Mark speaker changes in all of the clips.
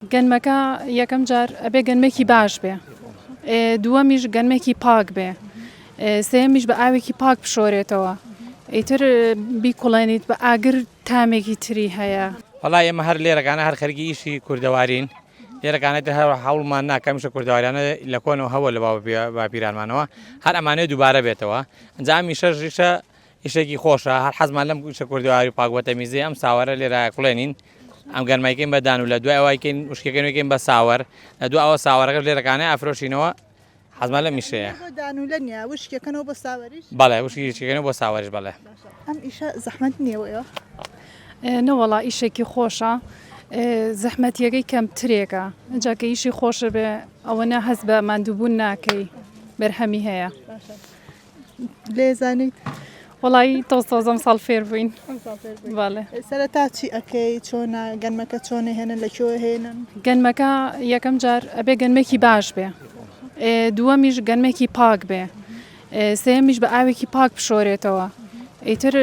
Speaker 1: گەنمەکە یەکەم جار ئەبێ گەنمێکی باش بێ دووەمیش گەنمێکی پاک بێ سێمیش بە ئاوێکی پاک بشۆرێتەوە ئیتر بیکوڵێنیت بە ئاگر تامێکی تری هەیە.
Speaker 2: وەڵا ئێمە هەر لێرەکانە هەر خەریکی ئیشی کوردەوارین لێرەکانە تر هەر هەوڵمان نا کەمیشە کوردەواریانە لە کۆنەوە هەوە لە باپیرانمانەوە هەر ئەمانەیە دووبارە بێتەوە ئەنجا ئەم ئیشەش ئیشە ئیشێکی خۆشە هەر حەزمان لەم ئیشە کوردەواری و پاک وتەمیزەیە ئەم ساوەرە لێرە کوڵێنین ئەم گەرمایکەین بە دان و لە دوای ئەوەی کەین وشکەکەین وەکەین بە ساوەر لە دو ئەوە ساوەرەکەش لێرەکانە ئەفرۆشینەوە حەزمان لەم ئیشەیە.
Speaker 3: بۆ دانولە نییە وشکەکەنەوە بۆ ساوەریش؟
Speaker 2: بەڵێ وشکەکەنەوە بۆ ساوەریش بەڵێ.
Speaker 3: ئەم ئیشە زەحمەت نییە بۆ ئێوە؟
Speaker 1: نەوەڵا ئیشێکی خۆشە زەحمەتیەکەی کەمترێکە ئینجا کە ئیشی خۆشە بێ ئەوەنە هەست بە ماندووبوون ناکەی بەرهەمی هەیە.
Speaker 3: لێزانیت؟
Speaker 1: وەڵایی تۆز تۆز ئەمساڵ فێر بووین. بەڵێ.
Speaker 3: سەرەتا چی ئەکەی چۆنە گەنمەکە چۆن ئەهێنن لە کوێ ئەهێنن؟
Speaker 1: گەنمەکە یەکەم جار ئەبێ گەنمێکی باش بێ دووەمیش گەنمێکی پاک بێ سێیەمیش بە ئاوێکی پاک بشۆرێتەوە ئیتر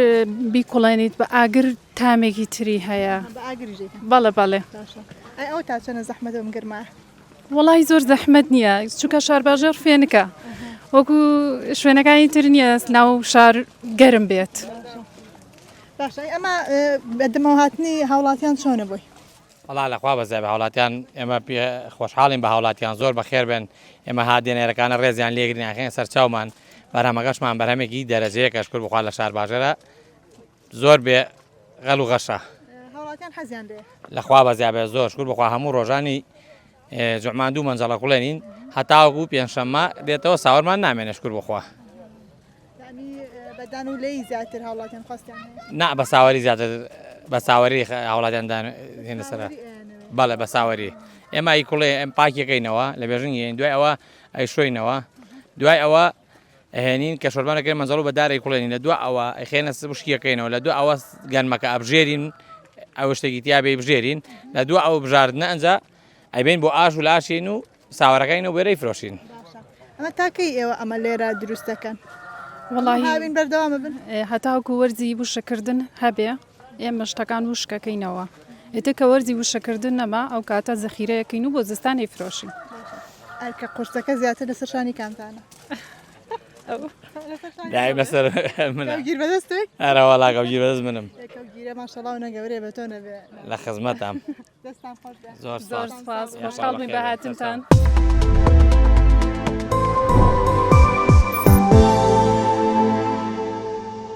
Speaker 1: بیکوڵێنیت بە ئاگر تامێکی تری هەیە.
Speaker 3: بە ئاگریش دەیکەن؟
Speaker 1: بەڵێ بەڵێ.
Speaker 3: باشە ئەی ئەوە تا چەنە زەحمەتە ئەم گەرمایە؟
Speaker 1: وەڵی زۆر زەحمەت نییە چونکە شارباژێڕ فێنکە وەکو شوێنەکانی تر نییە ناو شار گەرم بێت.
Speaker 3: باشە ئەمە بەدەمەوە هاتنی هاوڵاتیان چۆنە بۆی؟
Speaker 2: وەڵا لەخوا بەزای بە هاوڵاتیان ئێمە پێ خۆشحاڵین بە هاوڵاتیان زۆر بەخێر بێن ئێمە هادێن ئێرەکانە ڕێزیان لێگرین ئاخێن سەرچاومان بەرهەمەکەشمان بەرهەمێکی دەرەجەیەکە شکر بخوا لە شارباژێرە زۆر بێ غەل و غەشە.
Speaker 3: هاوڵاتیان حەزیان لێیە.
Speaker 2: لەخوا بەزیا بێ زۆر شکر بخوا هەموو ڕۆژانی جوعمان دوو مەنجەڵە کوڵێنین هەتاوەکو پێنجشەممە دێتەوە ساوەرمان نامێنێ شکر بخوا.
Speaker 3: یعنی بە دان و لێی زیاتر هاوڵاتیان خواستیان هەیە؟
Speaker 2: نا بە ساوەری زیاتر بە ساوەری هاوڵاتیان دان هێنە سەرە. بەڵێ بە ساوەری ئێمە ئی کوڵێ ئەم پاکیەکەینەوە لە بێژنگین دوای ئەوە ئەیشۆینەوە دوای ئەوە ئەهێنین کە شۆربا دەکەین مەنجەڵ و بە دارێک کوڵێنین لە دوا ئەوە ئەخێنە وشکیەکەینەوە لە دوا ئەوە گەنمەکە ئەبژێرین ئەو شتێکی تیا بێ بژێرین لە دوا ئەو بژاردنە ئەنجا ئەیبین بۆ ئاش و لاشین و ساوەرەکەین و بێرەی فرۆشین.
Speaker 3: ئەمە تاکەی ئێوە ئەمە لێرە دروست دەکەن؟
Speaker 1: وەڵاهی
Speaker 3: هاوین بەردەوامە بن؟
Speaker 1: هەتاوەکو وەرزی وشککردن هەبێ ئێمە شتەکان وشکەکەینەوە ئیتر کە وەرزی وشککردن نەما ئەو کاتە زەخیرەیەکەین و بۆ زستان ئەیفرۆشین.
Speaker 3: ئەرکە قورسەکە زیاتر لەسەر شانی کامتانە؟
Speaker 2: دایم لەسەر منە.
Speaker 3: گیر بەدەستێک؟
Speaker 2: ئەرە وەڵا گەوگیر بەدەست منم.
Speaker 3: گیرە ماشەڵا و نەگەورەیە بە تۆ نەبێ.
Speaker 2: لە خزمەتام.
Speaker 3: دەستان خۆش بێ.
Speaker 2: زۆر
Speaker 1: زۆر سپاس خۆشحاڵ بووین بە هاتنتان.